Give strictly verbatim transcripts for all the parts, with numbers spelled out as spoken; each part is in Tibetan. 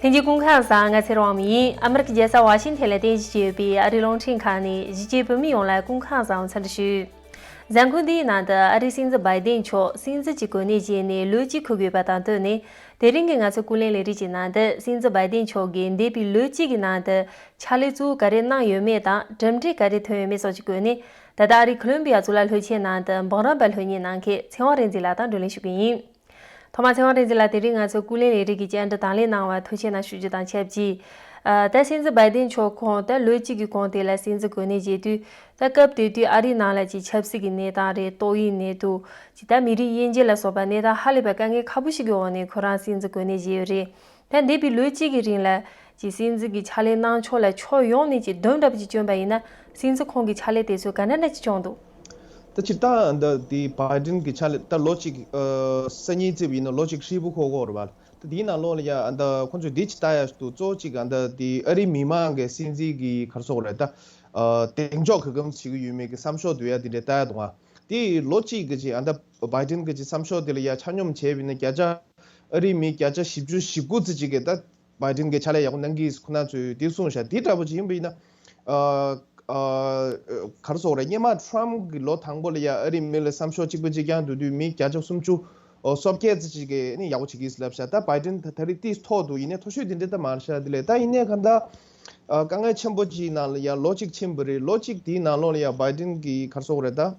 ཐེངས་གཅིག་སྐུ་ཁམས་བཟང་། ང་ཚེ་རིང་དབང་མོ་ཡིན། ཨ་མི་རི་ཀའི་རྒྱལ་ས་ཝ་ཤིང་ཐན་ལ་རྟེན་གཞི་བྱས་ཡོད་པའི་ཨ་རིའི་རླུང་འཕྲིན་ཁང་ནས་གཞིས་བྱེས་བོད་མི་ཡོངས་ལ་སྐུ་ཁམས་བཟང་འཚམས་འདྲི་ཞུ། མཛད་སྒོ་འདིའི་ནང་དུ་ཨ་རིའི་སྲིད་འཛིན་བྷའི་ཌེན་མཆོག་སྲིད་འཛིན་གྱི་གོ་གནས་བཞེས་ནས་ལོ་གཅིག་འཁོར་དགོས་པ་དང་བསྟུན་ནས། དེ་རིང་གི་ང་ཚོའི་སྐུ་ལས་ལས་རིམ་གྱི་ནང་དུ་སྲིད་འཛིན་བྷའི་ཌེན་མཆོག་གིས་འདས་པའི་ལོ་གཅིག་གི་ནང་དུ་ཕྱག་ལས་གཙོ་བོ་ག་རེ་གནང་ཡོད་མེད་དང་གྲུབ་འབྲས་ག་རེ་ཐོན་ཡོད་མེད་སོགས་ཀྱི་སྐོར་ནས། ད་ལྟ་ཨ་རིའི་ཁོ་ལོམ་བི་ཡ་གཙུག་ལག་སློབ་ཆེན་ནང་དུ་འབུམ་རམས་པ་སློབ་གཉེར་གནང་མཁན་ཚེ་དབང་རིག་འཛིན་ལགས་དང་བགྲོ་གླེང་ཞུ་གི་ཡིན། ཐོག་མར་ཚེ་དབང་རིག་འཛིན་ལགས། དེ་རིང་ང་ཚོའི་སྐུ་ལས་ལས་རིམ་གྱི་བཅར་འདྲི་དང་ལེན་གནང་བར་ཐུགས་རྗེ་གནང་ཞུ་རྒྱུ་དང་ཆབས་ཅིག་ཨ། ད་སྲིད་འཛིན་བྷའི་ཌེན་མཆོག་ཁོང་ད་ལོ་གཅིག་གི་གོང་དེ་ལ་སྲིད་འཛིན་གོ་གནས་བཞེས་དུས། ད་སྐབས་དེ་དུས་ཨ་རིའི་ནང་ལ་ཅིག་ཆབ་སྲིད་ཀྱི་གནས་སྟངས་རེད། ཏོག་དབྱིབས་ནད་དུག་ཅིག་ད་མི་རིགས་དབྱེ་འབྱེད་ལ་སོགས་པ་གནས་སྟངས་ཧ་ལས་པའི་དཀའ་ངལ་ཁག་པོ་ཞིག་གི་འོག་ནས་ཁོ་རང་སྲིད་འཛིན་གོ་གནས་བཞེས་ཡོད་རེད། ད་འདས་པའི་ལོ་གཅིག་གི་རིང་ལ་ཅིག་སྲིད་འཛིན་གྱི་ཕྱག་ལས་གནང་ཕྱོགས་ལ་ཕྱོགས་ཡོངས་ནས་ཅིག་སྡོམ་འདྲ་པོ་ཅིག་བསྐྱོན་པ་ཡིན་ན། སྲིད་འཛིན་ཁོང་གི་ཕྱག་ལས་དེ་ཚོ་ག་འདྲ་འདྲ་ཅིག་བྱུང་འདུག་ད་སྤྱིར་བཏང་འདི་དེ་བྷའི་ཌེན་གྱི་ཕྱག་ལས་ད་ལོ་གཅིག་ཨ། སང་ཉིན་བརྩིས་པ་ཡིན་ན་ལོ་གཅིག་ཧྲིལ་པོ་འཁོར་གྱི་ཡོད་རེད་པ། ད་དེའི་ནང་ལོགས་ལ་ཡ་ཨ། ད་ཁོང་ཚོས་འདི་ཅིག་ལྟ་ཡ་ཞིག་འདུག་གཙོ་བོ་གཅིག་ཨ། ད་དེ་ཨ་རིའི་མི་མང་གི་སྲིད་འཛིན་གྱི་ག་རེ་ཟེར་དགོས་རེད། ད་ཨ། གདེང་འཇོག་ག་གམ་བྱེད་ཀྱི་ཡོད་མེད་ཀྱི་བསམ་ཤོག་བསྡུ་ཡ་དེ་འདྲ་ལྟ་ཡ་འདུག་ཨ། དེ་ལོ་གཅིག་གི་ཅིག་ཨ། ད་བྷའི་ཌེན་གྱི་ཅིག་བསམ་ཤོག་དེ་ལ་ཡ་ཆ་སྙོམས་བྱས་པ་ཡིན་ན་བརྒྱ་ཆ་ཨ་རིའི་མི་བརྒྱ་ཆ་བཞི་བཅུ་ཞེ་དགུ་ཙམ་ཅིག་གིས་ད་བྷའི་ཌེན་གྱི་ཕྱག་ལས་ཡག་པོ་གནང་གི་ཁོ་ན་ཚོས་དེ་གསུངས་ཤག་དེ་འདྲ་པོ་ཅིག་ཡིན་པ་ཡིན་ན། ཨ། ཨ། ག་རེ་ཟེར་དགོས་རེད། སྔོན་མ་ཊམ་གྱི་ལོ་དང་པོ་ལ་ཡ་ཨ་རིའི་མི་ལ་བསམ་ཤོག་གཅིག་པ་གཅིག་རྐྱང་བསྡུ་དུས་མི་བརྒྱ་ཆ་སུམ་ཅུ་སོ་བརྒྱད་ཙམ་ཅིག་གིས་ནི་ཡག་པོ་བྱེད་ཀྱི་ཡིན་ལབ་ཤག་ད་བྷའི་ཌེན་ད་ད་རེས་དེ་མཐོ་འདུག་ཡིན་ནའི་མཐོ་ཤོས་དེ་འདྲ་ད་མ་རེད་ཤག་དེ་ལས་ད་ཡིན་ནའི་གང་ལྟར། ཨ། དཀའ་ངལ་ཆེན་པོ་ཅིག་ནང་ལ་ཡ་ལོ་གཅིག་ཕྱིན་པ་རེད། ལོ་གཅིག་དེའི་ནང་ལོགས་ལ་ཡ་བྷའི་ཌེན་གྱི་ག་རེ་ཟེར་དགོས་རེད། ད་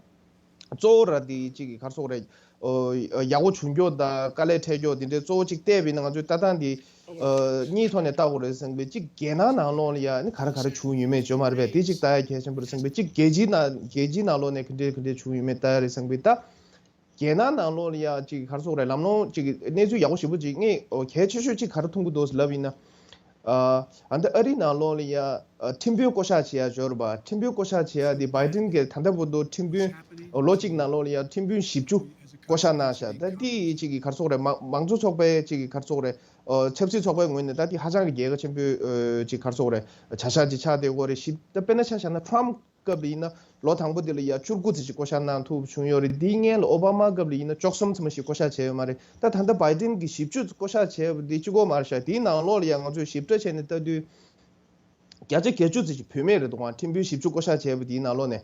གཙོ་བོ་ར་དེ་གཅིག་གི་ག་རེ་ཟེར་དགོས་རེད། ཨོ། ཡག་པོ་བྱུང་རྒྱུ་དང་དཀའ་ལས་འཕྲད་རྒྱུ་དེ་འདྲའི་གཙོ་བོ་གཅིག་བལྟས་པ་ཡིན་ན། ང་ཚོས་ལྟ་སྟངས་དེ་ཨ། གཉིས་ཐོག་ནས་ལྟ་དགོས་རེད་བསམ་པའི། གཅིག་རྒྱལ་ནང་ནང་ལོགས་ལ་ཡ་ནི་ག་རེ་ག་རེ་བྱུང་ཡོད་མེད་བརྗོད་མ་རེད་པས། དེ་གཅིག་ལྟ་ཡ་གལ་ཆེན་པོ་རེད་བསམ་པའི། གཅིག་རྒྱལ་སྤྱིའི་ནང་རྒྱལ་སྤྱིའི་ནང་ལོགས་ནས་ག་འདྲས་ག་འདྲས་བྱུང་ཡོད་མེད་ལྟ་ཡ་རེད་བསམ་པའི། ད་རྒྱལ་ནང་ནང་ལོགས་ལ་ཡ་གཅིག་ག་རེ་ཟེར་དགོས་རེད། ལམ་ལྷོང་གཅིག་གནས་ཚུལ་ཡག་པོ་ཞེ་པོ་གཅིག་ངས་ཨོ་གལ་ཆེ་ཤོས་གཅིག་ག་རེ་མཐོང་གི་འདུག་ཟེར་ལབ་ཡིན་ན། ཨ། ཨ། འདི་ཨ་རི་ནང་ལོགས་ལ་ཡ་ཨ། ཁྲིམས་དཔོན་བསྐོ་བཞག་བྱེད་ཡ་འབྱོར་བ། ཁྲིམས་དཔོན་བསྐོ་བཞག་བྱེད་ཡ་དེ་བྷའི་ཌེན་གྱིས་ད་ལྟ་བར་དུ་ཁྲིམས་དཔོན་ལོ་གཅིག་ནང་ལོགས་ལ་ཡ་ཁྲིམས་དཔོན་བཞི་བཅུ་བསྐོ་བཞག་གནང་ཤག་ད་དེ་གཅིག་གི་ག་རེ་ཟེར་དགོས་རེད། མང་མང་གཙོ་ཚོགས་པའི་གཅིག་གི་ག་རེ་ཟེར་དགོས་རེད། ཨ། ཆབ་སྲིད་ཚོགས་པའི་ངོས་ནས་ད་དེ་ཧ་ཅང་གི་རྒྱལ་ཁ་ཆེན་པོའི་ཨ། གཅིག་ག་རེ་ཟེར་དགོས་རེད། བྱ་གཞག་ཅིག་ཆགས་བསྡད་ཡོད་རེད། ཞིབ་ད་དཔེར་ན་ཆ་བཞག་ན་ཊམ་སྐབས་ལ་ཡིན་ན་ལོ་དང་པོ་དེ་ལ་ཡ་བཅུ་དགུ་ཙམ་ཞིག་བསྐོ་བཞག་གནང་ཐུབ་བྱུང་ཡོད་རེད། དེའི་སྔོན་ལ་ཨོ་བྷ་མ་སྐབས་ལ་ཡིན་ན་བཅུ་གསུམ་ཙམ་ཞིག་བསྐོ་བཞག་བྱས་ཡོད་མ་རེད། ད་ད་ལྟ་བྷའི་ཌེན་གྱིས་བཞི་བཅུ་བསྐོ་བཞག་བྱས་པ་དེ་གཅིག་པོ་མ་རེད་ཤག་དེའི་ནང་ལོགས་ལ་ཡ་ང་ཚོས་ཞིབ་ཕྲ་བྱས་ནས་ལྟ་དུས། བརྒྱ་ཆ་བརྒྱད་ཅུ་ཙམ་ཞིག་བུད་མེད་རེད་འདུག་ག་ཁྲིམས་དཔོན་བཞི་བཅུ་བསྐོ་བཞག་བྱས་པ་དེའི་ནང་ལོགས་ནས།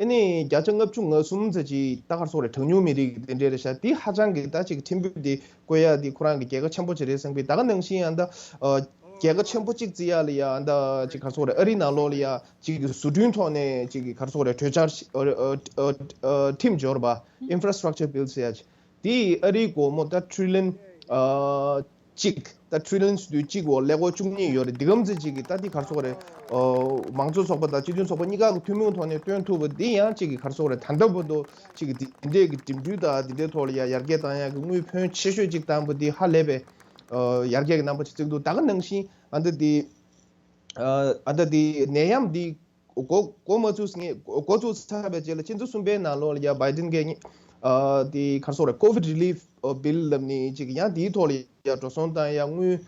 ཨ་ནི་བརྒྱ་ཆ་ལྔ་བཅུ་ང་གསུམ་ཙམ་ཅིག་ད་ག་རེ་ཟེར་དགོས་རེད། གྲངས་ཉུང་མི་རིགས་ཀྱི་དེ་འདྲས་རེད་ཤག་དེ་ཧ་ཅང་གི་ད་ཅིག་ཁྲིམས་དཔོན་དེ་བསྐོ་ཡ་དེ་ཁོ་རང་གི་རྒྱལ་ཁ་ཆེན་པོ་ཅིག་རེད་བསམ་གི། ད་ག་ནང་བཞིན་ཡང་ད་ཨ། རྒྱལ་ཁ་ཆེན་པོ་གཅིག་བརྩི་ཡ་ལ་ཡ་ད་ཅིག་ག་རེ་ཟེར་དགོས་རེད། ཨ་རིའི་ནང་ལོགས་ལ་ཡ་ཅིག་གི་བཟོ་སྐྲུན་ཐོག་ནས་ཅིག་གི་ག་རེ་ཟེར་དགོས་རེད། གྲོས་འཆར་ཨ། ཨ། ཨ། ཨ། ཁྲིམས་འབྱོར་བ། Infrastructure Bill ཟེར་ཡ་ཅིག་དེ་ཨ་རིའི་སྒོར་མོ་ད་ཊི་རི་ལི་ཡོན་ཨ། གཅིག་ད་ཊི་རི་ལི་ཡོན་ཟེར་དུས་གཅིག་འོག་ཀླད་ཀོར་བཅུ་གཉིས་ཡོད་རེད། འདི་གམ་ཙམ་ཅིག་གིས་ད་འདི་ག་རེ་ཟེར་དགོས་རེད། ཨོ། མང་གཙོ་ཚོགས་པ་དང་སྤྱི་མཐུན་ཚོགས་པ་གཉིས་ཀ་གི་ཐུན་མོང་ཐོག་ནས་བཏོན་ཐུབ་པ་འདི་ཡང་གཅིག་གིས་ག་རེ་ཟེར་དགོས་རེད། ད་ལྟ་བར་དུ་གཅིག་གིས་འདི་འདྲས་ཀྱི་འགྲིམ་འགྲུལ་དང་འདི་འདྲའི་ཐོག་ལ་ཡང་ཡར་རྒྱས་བཏང་ཡག་གི་དངུལ་ཕོན་ཆེ་ཤོས་ཅིག་བཏང་པ་འདི་ཧ་ལས་པའི་ཨོ། ཡར་རྒྱས་ཀྱི་རྣམ་པ་ཅིག་བརྩི་གི་འདུག་ད་ག་ནང་བཞིན་ཨ་ད་འདི་ཨ་ད་འདི་ནད་ཡམས་འདི་འགོ་འགོ་མ་ཚུགས་སྔོན་འགོ་འགོ་ཚུགས་ཚར་བའི་རྗེས་ལ་ཕྱི་ཟླ་གསུམ་པའི་ནང་ལོགས་ལ་ཡ་བྷའི་ཌེན་གྱིས་ཨ་དེ་ག་རེ་ཟེར་དགོས་རེད། COVID relief bill ལབ་ནི་ཅིག་ཡང་དེའི་ཐོག་ལ་ཡ་འགྲོ་སོང་བཏང་ཡ་དངུལ་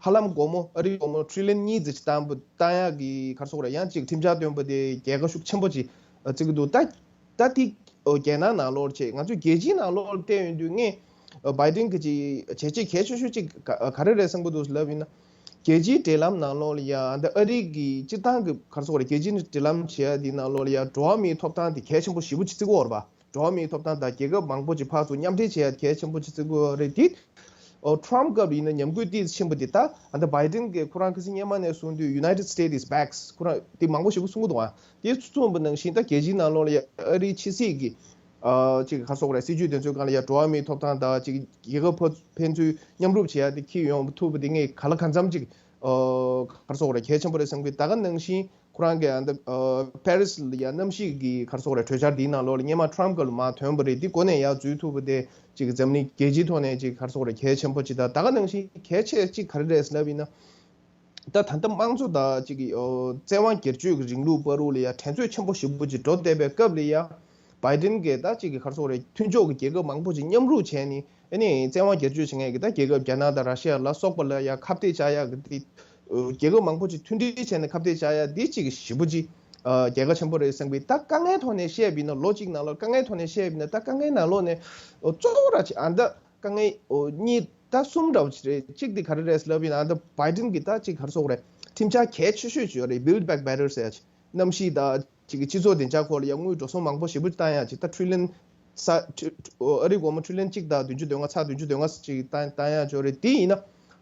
ཧ་ལམ་སྒོར་མོ་ཨ་རིའི་སྒོར་མོ་ཊི་རི་ལི་ཡོན་གཉིས་ཙམ་ཅིག་བཏང་བཏང་ཡ་གི་ག་རེ་ཟེར་དགོས་རེད། ཡང་ཅིག་ཁྲིམས་འཆར་བཏོན་པ་དེ་རྒྱལ་ཁ་ཤུགས་ཆེན་པོ་ཅིག་བརྩི་གི་འདུག་ད་ད་དེ་རྒྱལ་ནང་ནང་ལོགས་བྱས་ང་ཚོས་རྒྱལ་སྤྱིའི་ནང་ལོགས་བལྟས་ཡོང་དུས་ངས་བྷའི་ཌེན་གྱི་ཅིག་བྱས་རྗེས་གལ་ཆེ་ཤོས་ཅིག་ག་ག་རེ་རེད་བསམ་གི་འདུག་ལབ་ཡིན་ན། རྒྱལ་སྤྱིའི་འབྲེལ་ལམ་ནང་ལོགས་ལ་ཡ་ཨ་ད་ཨ་རི་གི་སྤྱིར་བཏང་གི་ག་རེ་ཟེར་དགོས་རེད། རྒྱལ་སྤྱིའི་འབྲེལ་ལམ་བྱེད་ཡ་དེའི་ནང་ལོགས་ལ་ཡ་འགྲོ་བ་མིའི་ཐོབ་ཐང་དེ་གལ་ཆེན་པོ་ཞེ་པོ་ཅིག་བརྩི་གི་ཡོད་རེད་པ། འགྲོ་བ་མིའི་ཐོབ་ཐང་དང་རྒྱལ་ཁབ་མང་པོ་ཅིག་ཕར་ཚུར་མཉམ་འབྲེལ་བྱེད་ཡ་གལ་ཆེན་པོ་ཅིག་བརྩི་གི་ཡོད་རེད། དེ་ཨོ་ཊམ་སྐབས་ཡིན་ན་ཉམས་རྒུད་ཏོག་ཙམ་ཕྱིན་པ་དེ་ད་ཨ་ད་བྷའི་ཌེན་གྱིས་ཁོ་རང་ཁ་སང་སྔོན་མ་ནས་གསུངས་དུས་United States is back ཁོ་རང་དེ་མང་པོ་ཞེ་པོ་གསུང་གི་འདུག་ཨ། དེ་གསུངས་པ་ནང་བཞིན་ད་རྒྱལ་སྤྱིའི་ནང་ལོགས་ལ་ཡ་ཨ་རིའི་ཕྱི་སྲིད་ཀྱི་ཨ་ཅིག་ག་རེ་ཟེར་དགོས་རེད། སྲིད་ཇུས་དེ་ཚོའི་སྒང་ལ་ཡ་འགྲོ་བ་མིའི་ཐོབ་ཐང་དང་ཅིག་རྒྱལ་ཁབ་ཕན་ཕན་ཚུན་མཉམ་རུབ་བྱེད་ཡ་དེ་འཁྱེར་ཡོང་ཐུབ་པ་དེ་ངས་ག་ལ་གང་འཚམ་ཅིག་ཨ་ག་རེ་ཟེར་དགོས་རེད། གལ་ཆེན་པོ་རེད་བསམ་གི། ད་ག་ནང་བཞིན་ཁོ་རང་གིས་ཨ་ད་ཨ་པེ་རི་སི་ལ་ཡ་གནམ་གཤིས་ཀྱི་ག་རེ་ཟེར་དགོས་རེད། གྲོས་འཆར་དེའི་ནང་ལོགས་ལ་སྔོན་མ་ཊམ་སྐབས་ལ་མར་ཐོན་པ་རེད། དེ་འགོ་ནས་ཡར་འཛུལ་ཐུབ་པ་དེ་ཅིག་འཛམ་གླིང་རྒྱལ་སྤྱིའི་ཐོག་ནས་ཅིག་ག་རེ་ཟེར་དགོས་རེད། གལ་ཆེན་པོ་ཅིག་དང་། ད་ག་ནང་བཞིན་གལ་ཆེ་ཅིག་ག་རེ་རེད་ལབ་ཡིན་ན། ད་ད་ལྟ་དམངས་གཙོ་དང་ཅིག་གི་ཨོ་བཙན་དབང་སྒེར་གཅོད་ཀྱི་རིང་ལུགས་བར་དུ་ལ་ཡ་འགྲན་རྩོད་ཆེན་པོ་ཞེ་པོ་ཅིག་འགྲོ་བསྡད་པའི་སྐབས་ལ་ཡ། བྷའི་ཌེན་གྱིས་ད་ཅིག་གི་ག་རེ་ཟེར་དགོས་རེད། མཐུན་ཕྱོགས་ཀྱི་རྒྱལ་ཁབ་མང་པོ་ཅིག་མཉམ་རུབ་བྱས་ནས་ཨ་ནི་བཙན་དབང་སྒེར་གཅོད་བྱེད་མཁན་གྱི་ད་རྒྱལ་ཁབ་རྒྱ་ནག་དང་ར་ཤི་ཡ་ལ་སོགས་པ་ལ་ཡ་ཁ་གཏད་བཅག་ཡག་གི་དེ་རྒྱལ་ཁབ་མང་པོ་ཅིག་མཐུན་སྒྲིལ་བྱས་ནས་ཁ་གཏད་བཅག་ཡ་དེ་ཅིག་ཞེ་པོ་ཅིག་རྒྱལ་ཁ་ཆེན་པོ་རེད་བསམ་གི། ད་དཀའ་ངལ་ཐོག་ནས་བཤད་པ་ཡིན་ན་ལོ་གཅིག་ནང་ལོགས་དཀའ་ངལ་ཐོག་ནས་བཤད་པ་ཡིན་ན་ད་དཀའ་ངལ་ནང་ལོགས་ནས་གཙོ་བོ་ར་ཅིག་ཨ་ད་དཀའ་ངལ་གཉིས་ ད་གསུམ་འདྲ་བོ་ཅིག་རེད། གཅིག་དེ་ག་རེ་རེད་ལབ་ཡིན་ན། ད་བྷའི་ཌེན་གྱི་ད་ཅིག་ག་རེ་ཟེར་དགོས་རེད། ཁྲིམས་འཆར་གལ་ཆེ་ཤོས་ཅིག་ཡོད་རེད། Build Back Better ཟེར་ཡ་ཅིག་གནམ་གཤིས་དང་ཅིག་གི་སྤྱི་ཚོགས་བདེ་འཇགས་སྐོར་ལ་ཡ་དངུལ་འགྲོ་སོང་མང་པོ་ཞེ་པོ་བཏང་ཡ་ཅིག་ད་ཁྲི་ལན་ས་ཁྲི་ཨ་རི་སྒོར་མོ་ཁྲི་ལན་གཅིག་དང་བདུན་ཅུ་དོན་ལྔ་ཚེག་བདུན་ཅུ་དོན་ལྔ་ཅིག་བཏང་བཏང་ཡ་ཅིག་ཡོད་རེད། དེ་ཡིན་ན་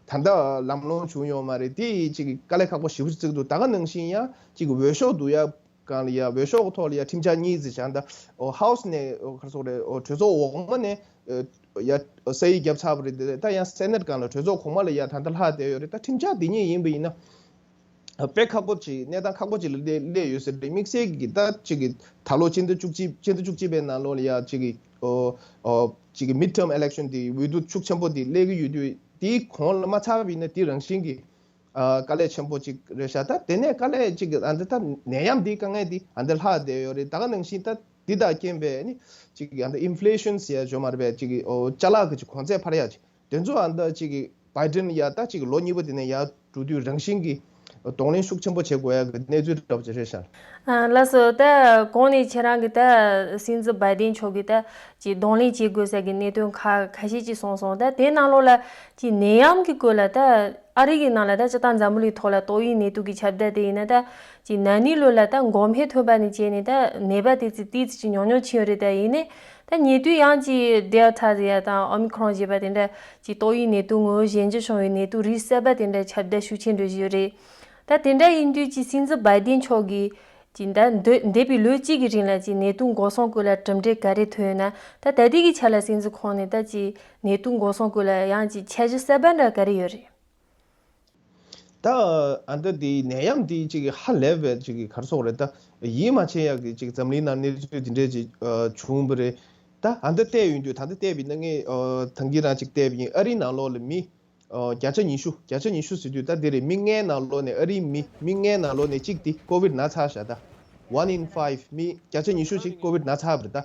ད་ལྟ་ལམ་ལྷོང་བྱུང་ཡོད་མ་རེད། དེ་ཅིག་དཀའ་ལས་ཁག་པོ་ཞེ་པོ་ཅིག་བརྩིགས་འདུག་ད་ག་ནང་བཞིན་ཡ་ཅིག་འོས་ཤོག་བསྡུ་ཡ་སྒང་ལ་ཡ་འོས་ཤོག་གི་ཐོག་ལ་ཡ་ཁྲིམས་འཆར་གཉིས་ཙམ་བཞག་ད་ཨོ་ཧའུ་སི་ནས་ཨོ་ག་རེ་ཟེར་དགོས་རེད། ཨོ་གྲོས་ཚོགས་འོག་མ་ནས་ཨོ་ཡ་ས་ཡིག་བརྒྱབ་ཚར་བ་རེད་དེ། ད་ཡང་སེ་ནེ་ཊི་སྒང་ལ་གྲོས་ཚོགས་གོང་མ་ལ་ཡ་ད་ལྟ་ལྷག་བསྡད་ཡོད་རེད། ད་ཁྲིམས་འཆར་འདི་གཉིས་ཡིན་པ་ཡིན་ན་དཔེ་ཁག་པོ་ཅིག་གནས་སྟངས་ཁག་པོ་ཅིག་ལ་སླེབས་སླེབས་ཡོད་ཟེར་རེད། དམིགས་བསལ་གྱི་ད་ཅིག་གི་ད་ལོ་སྤྱི་ཟླ་བཅུ་གཅིག་སྤྱི་ཟླ་བཅུ་གཅིག་པའི་ནང་ལོགས་ལ་ཡ་ཅིག་གི་ཨོ་ཨོ་ཅིག་གི་མིཌ་ཊརམ་ཨི་ལེག་ཤན་དེ་འོས་བསྡུ་ཤུགས་ཆེན་པོ་དེ་སླེབས་ཀྱི་ཡོད་དུས། དེའི་གོང་ལ་མ་ཚར་བ་ཡིན་ན་དེ་རང་བཞིན་གྱི་ཨ་དཀའ་ལས་ཆེན་པོ་ཅིག་རེད་ཤག་ད་དེ་ནས་དཀའ་ལས་ཅིག་ཨ་འདི་ད་ནད་ཡམས་འདིའི་དཀའ་ངལ་འདི་ཨ་འདི་ལྷག་བསྡད་ཡོད་རེད། ད་ག་ནང་བཞིན་ད་འདི་དང་རྐྱེན་པས་ནི་ཅིག་ཨ་འདི་ཨིན་ཕི་ལེ་ཤན་ཟེར་ཡ་ཅིག་ཡོད་མ་རེད་པས། ཅིག་ཨོ་ཅ་ལག་གི་ཅིག་གོང་ཚད་འཕར་ཡ་ཅིག་དེ་ཚོ་ཨ་འདི་ཅིག་བྷའི་ཌེན་ཡ་ད་ཅིག་ལོ་གཉིས་པ་དེ་ནས་ཡར་འགྲོ་དུས་རང་བཞིན་གྱི་གདོང་ལེན་ཤུགས་ཆེན་པོ་བྱེད་དགོས་ཡ་གི་གནས་ཚུལ་འདྲ་པོ་ཅིག་རེད་ཤག་ཨ་ལགས་སོ། ད་གོང་ནས་ཁྱེད་རང་གིས་ད་སྲིད་འཛིན་བྷའི་ཌེན་མཆོག་གིས་ད་ཅིག་གདོང་ལེན་བྱེད་དགོས་ཟེར་གི་གནད་དོན་ཁ་ཁ་ཤས་ཅིག་གསུངས་སོང་། ད་དེའི་ནང་ལོགས་ལ་ཅིག་ནད་ཡམས་ཀྱི་སྐོར་ལ་ད་ཨ་རི་གི་ནང་ལ་ད་སྤྱིར་བཏང་འཛམ་བུ་གླིང་ཐོག་ལ་ཏོག་དབྱིབས་ནད་དུག་གི་ཁྱབ་གདལ་དེ་ཡིན་ན་ད་ཅིག་ན་ནིང་ལོ་ལ་ད་འགོག་སྨན་ཐོན་པ་ནས་བྱས་ནས་ད་ནད་པ་དེ་ཚོ་ཏོག་ཙམ་ཅིག་ཉུང་ཉུང་ཕྱིན་ཡོད་རེད། ད་ཡིན་ནའི་ད་ཉེ་དུས་ཡང་ཅིག་ཌེལ་ཊ་ཟེར་ཡ་དང་ཨོ་མི་ཁོ་རོན་ཞེས་པ་དེ་འདྲ་ཅིག་ཏོག་དབྱིབས་ནད་དུག་ངོ་བོ་གཞན་འགྱུར་བྱུང་བའི་ནད་དུག་རིགས་གསར་པ་དེ་འདྲ་ཁྱབ་གདལ་ཤུགས་ཆེན་འགྲོ་བཞིན་ཡོད་རེད། ད་དེ་འདྲ་ཡིན་དུས་ཀྱི་སྲིད་འཛིན་བྷའི་ཌེན་མཆོག་གིས་ཀྱི་ད་འདི་འདས་པའི་ལོ་གཅིག་གི་རིང་ལ་ཀྱི་ནད་དུག་འགོག་སྲུང་སྐོར་ལ་གྲུབ་འབྲས་ག་རེ་ཐོན་ཡོད་ན། ད་ད་ལྟའི་གི་ཆ་ལ་སྲིད་འཛིན་ཁོང་ནས་ད་ཀྱི་ནད་དུག་འགོག་སྲུང་སྐོར་ལ་ཡང་ཀྱི་འཆར་གཞི་གསར་པ་འདྲ་ག་རེ་ཡོད་རེད། ད་ཨ་འདི་འདི་ནད་ཡམས་འདི་ཅིག་ཧ་ལས་པའི་ཅིག་ག་རེ་ཟེར་དགོས་རེད། ད་ཡིད་མ་ཆེས་ཡག་གི་ཅིག་འཛམ་གླིང་ནང་གནས་ཚུལ་འདི་འདྲས་ཅིག་བྱུང་བ་རེད། ད་ཨ་འདི་བལྟས་ཡོང་དུས་ད་ལྟ་བལྟས་པ་ཡིན་ན་ངས་ཨ་ཐང་གི་རང་ཅིག་བལྟས་པ་ཡིན། ཨ་རིའི་ནང་ལོགས་ལ་མི་ཨ་བརྒྱ་ཆ་ཉི་ཤུ་བརྒྱ་ཆ་ཉི་ཤུ་ཟེར་དུས་ད་འདི་རེད། མི་ལྔའི་ནང་ལོགས་ནས་ཨ་རིའི་མི་མི་ལྔའི་ནང་ལོགས་ནས་གཅིག་དེ་ཀོ་བིཌ་ན་ཚར་ཤག་ད་one in five མི་བརྒྱ་ཆ་ཉི་ཤུ་ཅིག་ཀོ་བིཌ་ན་ཚར་བ་རེད། ད་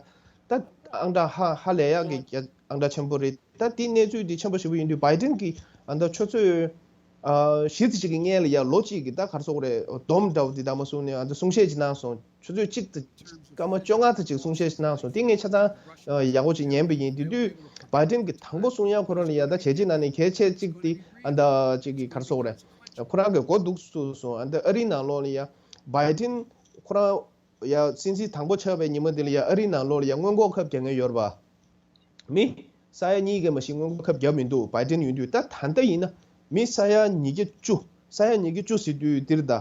ད་ཨང་གྲངས་ཧ་ཧ་ལས་ཡག་གི་ཨང་གྲངས་ཆེན་པོ་རེད། ད་དེ་གནས་ཚུལ་འདི་ཆེན་པོ་ཞེ་པོ་ཡིན་དུས་བྷའི་ཌེན་གྱིས་ཨ་ད་ཆུ་ཚོད་ཨ་བཞི་ཙམ་ཅིག་གི་སྔོན་ལ་ཡ་ལོ་གཅིག་གི་ད་ག་རེ་ཟེར་དགོས་རེད། སྡོམ་འདྲ་བོ་འདི་ད་མ་གསུངས་ནས་ཨ་ད་གསུང་བཤད་ཅིག་གནང་སོང་། ཆུ་ཚོད་གཅིག་དང་སྐར་མ་བཅོ་ལྔ་ཙམ་ཅིག་གསུང་བཤད་ཅིག་གནང་སོང་། དེ་ངས་ཆ་ཚང་ཨ་ཡག་པོ་ཅིག་ཉན་པ་ཡིན། དེ་དུས་བྷའི་ཌེན་གྱིས་དང་པོ་གསུང་ཡ་ཁོ་རང་ལ་ཡ་ད་བྱས་རྗེས་གནང་ནས་གལ་ཆེ་གཅིག་དེ་ཨ་ད་ཅིག་གི་ག་རེ་ཟེར་དགོས་རེད། ཁོ་རང་གི་མགོ་འདུག་བཙུགས་སོང་། ཨ་ད་ཨ་རིའི་ནང་ལོགས་ལ་ཡ་བྷའི་ཌེན་ཁོ་རང་ཡ་སྲིད་འཛིན་དང་པོ་ཆགས་པའི་ཉིན་མོ་དེ་ལ་ཡ་ཨ་རིའི་ནང་ལོགས་ལ་ཡ་སྔོན་འགོག་ཁབ་རྒྱག་མཁན་ཡོད་རེད་པ། མི་ས་ཡ་གཉིས་ཀྱིས་མ་གཞི་སྔོན་འགོག་ཁབ་བརྒྱབ་མི་འདུག་བྷའི་ཌེན་ཡིན་དུས། ད་ད་ལྟ་ཡིན་ན་མི་ས་ཡ་ཉིས་བརྒྱ་བཅུ་ས་ཡ་ཉིས་བརྒྱ་བཅུ་ཟེར་དུས་འདིར་ད་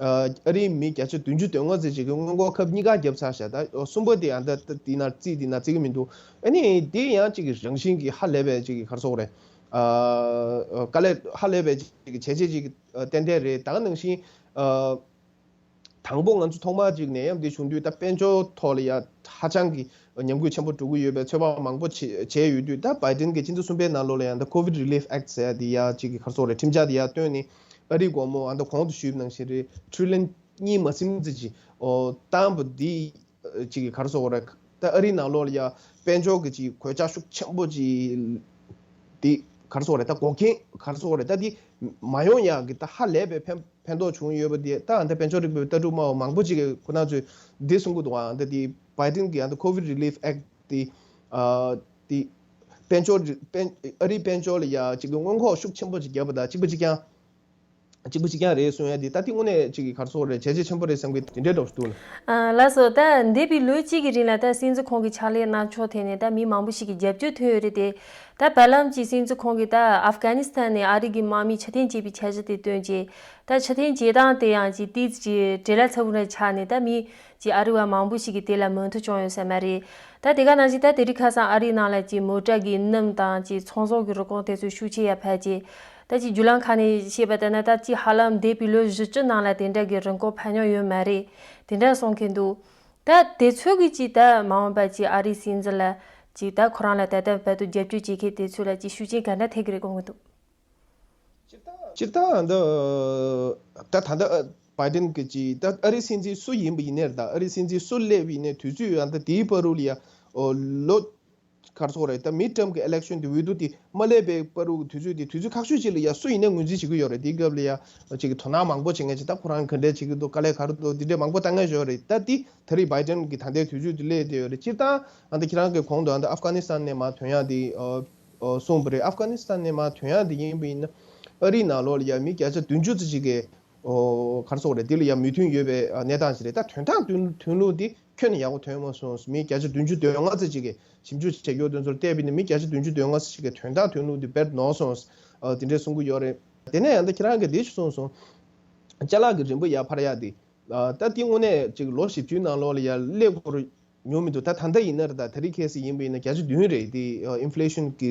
ཨ་རིའི་མི་བརྒྱ་ཆ་བདུན་ཅུ་དོན་ལྔ་ཙམ་ཅིག་གིས་སྔོན་འགོག་ཁབ་གཉིས་ཀ་བརྒྱབ་ཚར་ཤག་ད་གསུམ་པ་དེ་ཨ་ད་ད་དེ་ན་རྩིས་དེ་ན་རྩི་གི་མི་འདུག་ཨ་ནི་དེ་ཡང་ཅིག་གི་རང་བཞིན་གྱི་ཧ་ལས་པའི་ཅིག་གི་ག་རེ་ཟེར་དགོས་རེད། ཨ་དཀའ་ལས་ཧ་ལས་པའི་ཅིག་གི་བྱས་རྗེས་ཅིག་ཏན་ཏན་རེད། ད་ག་ནང་བཞིན་ཨ། དང་པོ་ང་ཚོ་ཐོག་མར་ཅིག་ནད་ཡམས་འདི་བྱུང་དུས་ད་དཔལ་འབྱོར་ཐོག་ལ་ཡ་ཧ་ཅང་གི་ཉམས་རྒུད་ཆེན་པོ་འགྲོ་གི་ཡོད་པའི་ཚོད་དཔག་མང་པོ་བྱས་བྱས་ཡོད་དུས། ད་བྷའི་ཌེན་གྱིས་སྤྱི་ཟླ་གསུམ་པའི་ནང་ལོགས་ལ་ཡང་ད་ཀོ་བིཌ་རི་ལིཕ་ཨེཀཊ་ཟེར་ཡ་འདི་ཡ་ཅིག་གི་ག་རེ་ཟེར་དགོས་རེད། ཁྲིམས་འཆར་འདི་ཡ་བཏོན་ནས་ཨ་རིའི་སྒོར་མོ་ཨ་ད་གོང་དུ་ཞུས་པ་ནང་བཞིན་རེད། ཁྲི་ལན་གཉིས་མ་ཟིན་ཙམ་ཅིག་ཨོ་བཏང་བ་འདི་ཅིག་གི་ག་རེ་ཟེར་དགོས་རེད། ད་ཨ་རིའི་ནང་ལོགས་ལ་ཡ་དཔལ་འབྱོར་གྱི་ཅིག་གོད་ཆག་ཤུགས་ཆེན་པོ་ཅིག་འདི་ག་རེ་ཟེར་དགོས་རེད། ད་འགོག་རྐྱེན་ག་རེ་ཟེར་དགོས་རེད། ད་འདི་མ་ཡོང་ཡག་གི་ད་ཧ་ལས་པའི་ཕན་ཕན་ཐོགས་བྱུང་ཡོད་པ་དེ། ད་ཨ་ད་དཔལ་འབྱོར་རིག་པའི་ལྟ་གྲུབ་སྨྲ་བ་མང་པོ་ཅིག་གིས་ཁོ་རང་ཚོས་འདི་གསུང་གི་འདུག་ཨ་ད་དེ་བྷའི་ཌེན་གྱི་ཨ་ད་ཀོ་བིཌ་རི་ལིཕ་ཨེཀཊ་དེ་ཨ་དེ་དཔལ་འབྱོར་རི་དཔལ་ཨ་རིའི་དཔལ་འབྱོར་ལ་ཡ་ཅིག་གི་སྔོན་འགོག་ཤུགས་ཆེན་པོ་ཅིག་བརྒྱབ་པ་དང་གཅིག་པ་གཅིག་རྐྱང་གཅིག་པ་གཅིག་རྐྱང་རེད་གསུང་ཡ་དེ་ད་དེ་དངོས་གནས་ཅིག་གི་ག་རེ་ཟེར་དགོས་རེད། བྱས་རྗེས་ཆེན་པོ་རེད་བསམ་གི་དེ་འདྲའི་འདྲ་བོ་ཞིག་འདུག་ལ། ཨ་ལགས་སོ། ད་འདས་པའི་ལོ་གཅིག་གི་རིང་ལ་ད་སྲིད་འཛིན་ཁོང་གི་ཕྱག་ལས་གནང་ཕྱོགས་ཐད་ནས་ད་མི་མང་པོ་ཞིག་གིས་རྒྱབ་སྐྱོར་ཐོན་ཡོད་རེད་དེ། ད་བར་ལམ་གྱི་སྲིད་འཛིན་ཁོང་གིས་ད་ཨབ་གྷ་ནི་སི་ཐན་ནས་ཨ་རི་གི་དམག་མི་ཕྱིར་འཐེན་བྱེད་པའི་འཆར་གཞི་དེ་བཏོན་རྗེས། ད་ཕྱིར་འཐེན་བྱེད་སྟངས་དེ་ཡང་ཅིག་ཏོག་ཙམ་ཅིག་བྲེལ་བ་ཚ་པོ་འདྲ་ཆགས་ནས། ད་མི་ཅིག་ཨ་རི་བ་མང་པོ་ཞིག་གིས་དེ་ལ་མོས་མཐུན་བྱུང་ཡོད་ས་མ་རེད། ད་དེ་ག་ནང་བཞིན་ད་དེ་རིང་ཁ་སང་ཨ་རིའི་ནང་ལ་ཅིག་མོ་ཊ་གི་སྣུམ་དང་ཅིག་ཚོང་ཟོག་གི་རིན་གོང་དེ་ཚོ་ཤུགས་ཆེ་ཡར་འཕར་རྗེས། ད་ཅིག་བརྒྱུད་ལམ་ཁག་ནས་བཤད་པ་ལྟར་ན། ད་ཅིག་ཧ་ལམ་འདས་པའི་ལོ་བཞི་བཅུ་ནང་ལ་དེ་འདྲ་གི་རིན་གོང་འཕར་མྱོང་ཡོད་མ་རེད། དེ་འདྲ་གསུང་མཁན་འདུག་ད་དེ་ཚོ་གིས་ཅིག་ད་མ་འོངས་པ་ཅིག་ཨ་རིའི་སྲིད་འཛིན་ལ་ཅིག་ད་ཁོ་རང་ལ་ད་ལྟ་བར་དུ་རྒྱབ་སྐྱོར་བྱེད་མཁན་དེ་ཚོ་ལ་ཅིག་ཤུགས་རྐྱེན་ག་འདྲ་ཐེབས་ཀྱི་རེད་དགོངས་ཀྱི་འདུག་སྤྱིར་བཏང་ད་ད་ད་ལྟ་བྷའི་ཌེན་གྱི་ཅིག་ད་ཨ་རིའི་སྲིད་འཛིན་སུ་ཡིན་པ་ཡིན་ནའི་རེད། ད་ཨ་རིའི་སྲིད་འཛིན་སུ་སླེབས་ཡིན་ནའི་དུས་ཚོད་ད་དེའི་བར་དུ་ལ་ཡ་ཨོ་ལོ་ག་རེ་ཟེར་དགོས་རེད། ད་མིཌ་ཊརམ་གྱི་ཨི་ལེག་ཤན་དེ་འོས་བསྡུ་དེ་མ་སླེབས་པའི་བར་དུ་གི་དུས་ཚོད་དེ་དུས་ཚོད་ཁག་ཤོས་ཅིག་ལ་ཡ་སུ་ཡིན་ནའི་ངོས་འཛིན་བྱེད་ཀྱི་ཡོད་རེད། དེའི་སྐབས་ལ་ཡ་ཅིག་གི་དོ་སྣང་མང་པོ་བྱེད་མཁན་ཅིག་ད་ཁོ་རང་ག་འདྲས་བྱེད་ཀྱི་འདུག་དཀའ་ལས་ག་རེ་འདུག་དེ་འདྲས་མང་པོ་བལྟ་མཁན་ཡོད་རེད། ད་དེ་ད་རེས་བྷའི་ཌེན་གྱི་ད་ལྟའི་དུས་ཚོད་དེ་སླེབས་བསྡད་ཡོད་རེད། སྤྱིར་བཏང་ད་ཁྱེད་རང་གི་གོང་དུ་ད་ཨབ་གྷ་ནི་སི་ཐན་ནས་མར་ཐོན་ཡག་དེ་ཨོ་ གསུངས་པ་རེད། ཨབ་གྷ་ནི་སི་ཐན་ནས་མར་ཐོན་ཡག་འདི་ཡིན་པ་ཡིན་ན་ཨ་རིའི་ནང་ལོགས་ལ་ཡ་མི་བརྒྱ་ཆ་བདུན་ཅུ་ཙམ་ཅིག་གིས་ག་རེ་ཟེར་དགོས་རེད། འདི་ལ་ཡ་མོས་མཐུན་ཡོད་པའི་གནས་སྟངས་ཤིག་རེད། ད་དོན་དག་ཐོན་ཐོན་ལུགས་འདི་ཁྱོན་ནས་ཡག་པོ་ཐོན་མ་སོང་། མི་བརྒྱ་ཆ་བདུན་ཅུ་དོན་ལྔ་ཙམ་ཅིག་གིས་ཞིབ་འཇུག་བྱེད་ཡོད་དོན་ཚོར་བལྟས་པ་ཡིན་ན་མི་བརྒྱ་ཆ་བདུན་ཅུ་དོན་ལྔ་ཙམ་ཅིག་གིས་དོན་དག་ཐོན་ལུགས་འདི་དཔེ་ནོར་སོང་། དེ་འདྲས་གསུང་གི་ཡོད་རེད། དེ་ནས་ཡང་ད་ཁྱེད་རང་གིས་འདི་ཞིག་གསུངས་སོང་། ཅ་ལག་གི་རིན་པ་ཡར་འཕར་ཡག་འདི། ད་འདི་དངོས་གནས་ཅིག་ལོ་བཞི་བཅུའི་ནང་ལོགས་ལ་ཡར་སླེབས་སྐོར་ཉུང་མི་འདུག་ད་ད་ལྟ་ཡིན་ན་རེད། ད་ད་རེས་ཁ་སང་ཡིན་པ་ཡིན་ན་བརྒྱ་ཆ་བདུན་རེད། དེ་ཨིན་ཕི་ལེ་ཤན་གྱི་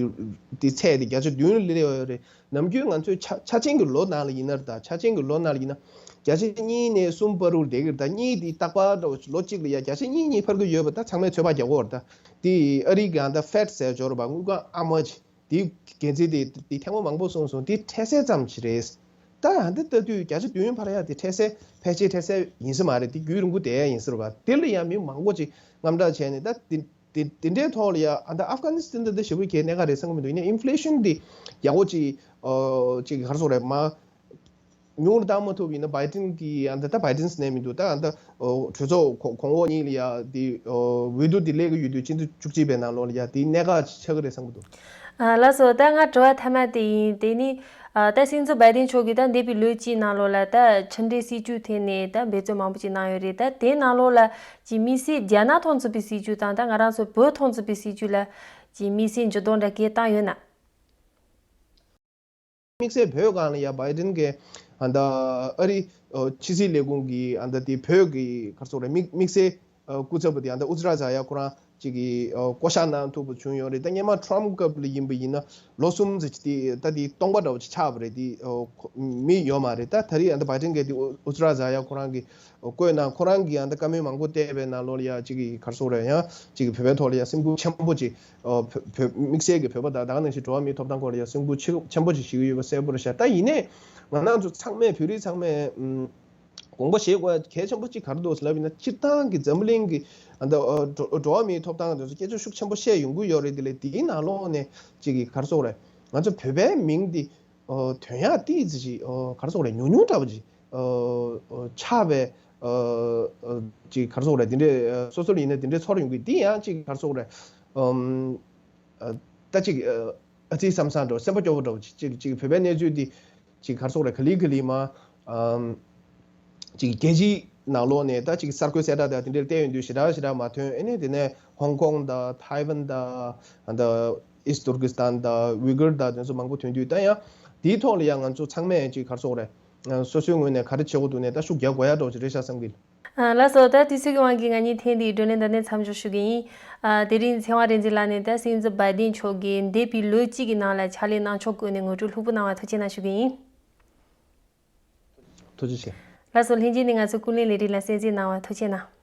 དེ་ཚད་དེ་བརྒྱ་ཆ་བདུན་སླེབས་ཡོད་རེད། ནམ་རྒྱུན་ང་ཚོའི་ཆ་ཆ་ཆེན་གྱི་ལོ་ནང་ལ་ཡིན་ན་རེད། ད་ཆ་ཆེན་གྱི་ལོ་ནང་ལ་ཡིན་ན་བརྒྱ་ཆ་གཉིས་ནས་གསུམ་བར་དུ་བསྡད་ཀྱི་རེད། ད་གཉིས་དེ་རྟག་པར་འདྲ་བོ་ལོ་གཅིག་ལ་ཡ་བརྒྱ་ཆ་གཉིས་གཉིས་འཕར་གྱི་ཡོད་པ་ད་ཚང་མས་ཚོད་དཔག་རྒྱག་གི་ཡོད་རེད། ད་དེ་ཨ་རི་གི་ཨ་ད་ཕེད་ཟེར་འབྱོར་བ་དངུལ་ཁང་ཨ་མ་ཅིག་དེའི་འགན་འཛིན་དེ་དེ་ཐེངས་མ་མང་པོ་གསུངས་སོང་། དེ་འཕྲལ་སེལ་ཙམ་ཞིག་རེད། ད་ཡང་འདི་ལྟ་དུས་བརྒྱ་ཆ་བདུན་འཕར་ཡག་དེ་འཕྲལ་སེལ་ཕལ་ཆེར་འཕྲལ་སེལ་ཡིན་ས་མ་རེད། དེ་རྒྱུན་རིང་པོ་བསྡད་ཡག་ཡིན་ས་རེད་པ། དེ་ལ་ཡང་མི་མང་པོ་ཅིག་དངངས་སྐྲག་བྱས་ནས་ད་དེ་དེ་དེ་འདྲའི་ཐོག་ལ་ཡ་ཨ་ད་ཨབ་གྷ་ནི་སི་ཐན་ད་ལྟ་ཞེ་པོ་གལ་གནད་འགག་རེད་བསམ་གྱི་མི་འདུག་ཡིན་ན་ཨིན་ཕི་ལེ་ཤན་འདི་ཡག་པོ་ཅིག་ཨ་ཅིག་ག་རེ་ཟེར་དགོས་རེད། མ་ཉུང་རུ་བཏང་མ་ཐུབ་ཡིན་ན་བྷའི་ཌེན་གྱི་ཨ་ད་ད་བྷའི་ཌེན་ཟེར་ནས་མི་འདུག་ད་ཨ་ད་གྲོས་ཚོགས་གོང་གོང་འོག་གཉིས་ལ་ཡ་དེ་འོས་བསྡུ་དེ་སླེབས་ཀྱི་ཡོད་དུས་སྤྱི་ཟླ་བཅུ་གཅིག་པའི་ནང་ལོགས་ལ་ཡ་དེ་གནད་འགག་ཅིག་ཆགས་ཀྱི་རེད་བསམ་གྱི་འདུག་ཨ་ལགས་སོ། ད་ང་དྲི་བ་མཐའ་མ་དེ་ཡིན། དེ་ནི་ཨ་ད་སྲིད་འཛིན་བྷའི་ཌེན་མཆོག་གིས་ད་འདས་པའི་ལོ་གཅིག་ནང་ལོགས་ལ་ད་ཕྱི་འབྲེལ་སྲིད་ཇུས་ཐད་ནས་ད་འབད་བརྩོན་མང་པོ་ཅིག་གནང་ཡོད་རེད། ད་དེའི་ནང་ལོགས་ལ་ཅིག་དམིགས་བསལ་རྒྱ་ནག་མཐོང་ཚུལ་པའི་སྲིད་ཇུས་དང་ད་ང་རང་ཚོ་བོད་མཐོང་ཚུལ་པའི་སྲིད་ཇུས་ལ་ཅིག་དམིགས་བསལ་འགྱུར་ལྡོག་འདྲ་སྐྱེས་བཏང་ཡོད་ན། དམིགས་བསལ་བོད་སྒང་ལ་ཡ་བྷའི་ཌེན་གྱིས་ཨ་ད་ཨ་རི་ཕྱི་སྲིད་ལས་ཁུངས་ཀྱི་ཨ་ད་དེ་བོད་ཀྱི་ག་རེ་ཟེར་དགོས་རེད། དམིགས་དམིགས་བསལ་སྐུ་ཚབ་པ་དེ་ཨ་ད་ཨུ་ཛི་ར་ཛ་ཡ་ཁོ་རང་ཅིག་གིས་བསྐོ་བཞག་གནང་ཐུབ་པ་བྱུང་ཡོད་རེད། ད་སྔོན་མ་ཊམ་སྐབས་ལ་ཡིན་པ་ཡིན་ན་ལོ་གསུམ་ཙམ་ཅིག་དེ་ད་དེ་སྟོང་པ་འདྲ་བོ་ཅིག་ཆགས་པ་རེད། དེ་མི་ཡོད་མ་རེད། ད་ད་རེས་ཨ་ད་བྷའི་ཌེན་གྱིས་དེ་ཨུ་ཛི་ར་ཛ་ཡ་ཁོ་རང་གིས་བསྐོས་གནང་། ཁོ་རང་གིས་ཨ་ད་བཀའ་མོལ་མང་པོ་བསྟན་པའི་ནང་ལོགས་ལ་ཡ་ཅིག་གིས་ག་རེ་ཟེར་དགོས་རེད། ཡང་ཅིག་གིས་བོད་པའི་ཐོག་ལ་ཡ་སེམས་འགུལ་ཆེན་པོ་ཅིག་ཨོ། བོད་བོད་དམིགས་བསལ་གྱི་བོད་པ་དང་ད་ག་ནང་བཞིན་འགྲོ་བ་མིའི་ཐོབ་ཐང་སྐོར་ལ་ཡང་སེམས་འགུལ་ཆེ་ཆེན་པོ་ཅིག་ཞིག་ཡོད་པ་གསལ་པོ་རེད་ཤག་ད་ཡིན་ནའི་ང་རང་ཚོ་ཚང་མས་བོད་རིགས་ཚང་མས་ཨམ། དགོངས་པ་བཞེས་དགོས་ཡ་གལ་ཆེན་པོ་གཅིག་ག་རེ་འདུག་ཟེར་ལབ་ཡིན་ན། སྤྱིར་བཏང་གི་འཛམ་བུ་གླིང་གི་ཨ་ད་ཨ་འགྲོ་འགྲོ་བ་མིའི་ཐོབ་ཐང་དེ་ཚོ་སྐད་ཆ་ཤུགས་ཆེན་པོ་བཤད་ཡོང་གི་ཡོད་རེད། དེ་ལས་དེའི་ནང་ལོགས་ནས་གཅིག་གིས་ག་རེ་ཟེར་དགོས་རེད། ང་ཚོ་བོད་པའི་མིང་འདི་ཨོ་ཐོན་ཡག་ཏོག་ཙམ་ཅིག་ཨོ་ག་རེ་ཟེར་དགོས་རེད། ཉུང་ཉུང་འདྲ་པོ་ཅིག་ཨོ་ཨོ་ཆགས་པའི་ཨོ་ཨོ་ཅིག་ག་རེ་ཟེར་དགོས་རེད། དེ་འདྲའི་ཨོ་སོ་སོ་ལ་ཡིན་ན་དེ་འདྲའི་ཚོར་ཡོང་གི། འདི་ཡང་ཅིག་ག་རེ་ཟེར་དགོས་རེད། ཨམ་ཨོ་ད་ཅིག་ཨོ་ཨ་ཙི་བསམ་བསམ་འདྲ་པོ། སེམས་པ་སྐྱོ་པོ་འདྲ་པོ་ཅིག་ཅིག་ཅིག་བོད་པའི་གནས་ཚུལ་འདི་ཅིག་ག་རེ་ཟེར་དགོས་རེད། ག་ལེ་ག་ལེ་མར་ཨམ་ཅིག་རྒྱལ་སྤྱིའི་ནང་ལོགས་ནས་ད་ཅིག་གསར་འགོད་གསལ་བསྒྲགས་དང་དེ་འདྲ་བལྟས་ཡོང་དུས་ཞེ་དྲག་ཞེ་དྲག་མ་ཐོན། ཨ་ནི་དེ་ནས་ཧོང་ཀོང་དང་ཐའེ་ཝན་དང་ཨ་ད་ཨིསྟ་ཏུར་ཀི་སི་ཐན་དང་ཝི་གུར་དང་དེ་ཚོ་མང་པོ་ཐོན་དུས། ད་ཡང་དེའི་ཐོག་ལ་ཡང་ང་ཚོ་ཚང་མས་ཅིག་ག་རེ་ཟེར་དགོས་རེད། སོ་སོའི་ངོས་ནས་ག་རེ་བྱེད་དགོས་འདུག་ནས་ད་ཤུགས་རྒྱག་དགོས་ཡ་འདྲ་པོ་ཅིག་རེད་ཤག་བསམ་གི། ཨ་ལགས་སོ། ད་དུས་ཚོད་ཀྱི་དབང་གིས་ང་གཉིས་ཐེངས་འདིའི་བགྲོ་གླེང་འདི་ནས་མཚམས་འཇོག་ཞུ་གི་ཡིན། ཨ་དེ་རིང་ཚེ་དབང་རིག་འཛིན་ལགས་ནས་ད་སྲིད་འཛིན་བྷའི་ཌེན་མཆོག་གིས་འདས་པའི་ལོ་གཅིག་གི་ནང་ལ་ཕྱག་ལས་གནང་ཕྱོགས་སྐོར་ནས་ངོ་སྤྲོད་ལྷུག་པོ་གནང་བར་ཐུགས་རྗེ་གནང་ཞུ་གི་ཡིན། ཐུགས་རྗེ་ཆེ། ལགས་སོ། ལྷན་རྒྱས་ནས་ང་ཚོའི་ཀུན་གླེང་ལས་རིམ་ལ་གསན་གཟིགས་གནང་བར་ཐུགས་རྗེ་གནང་།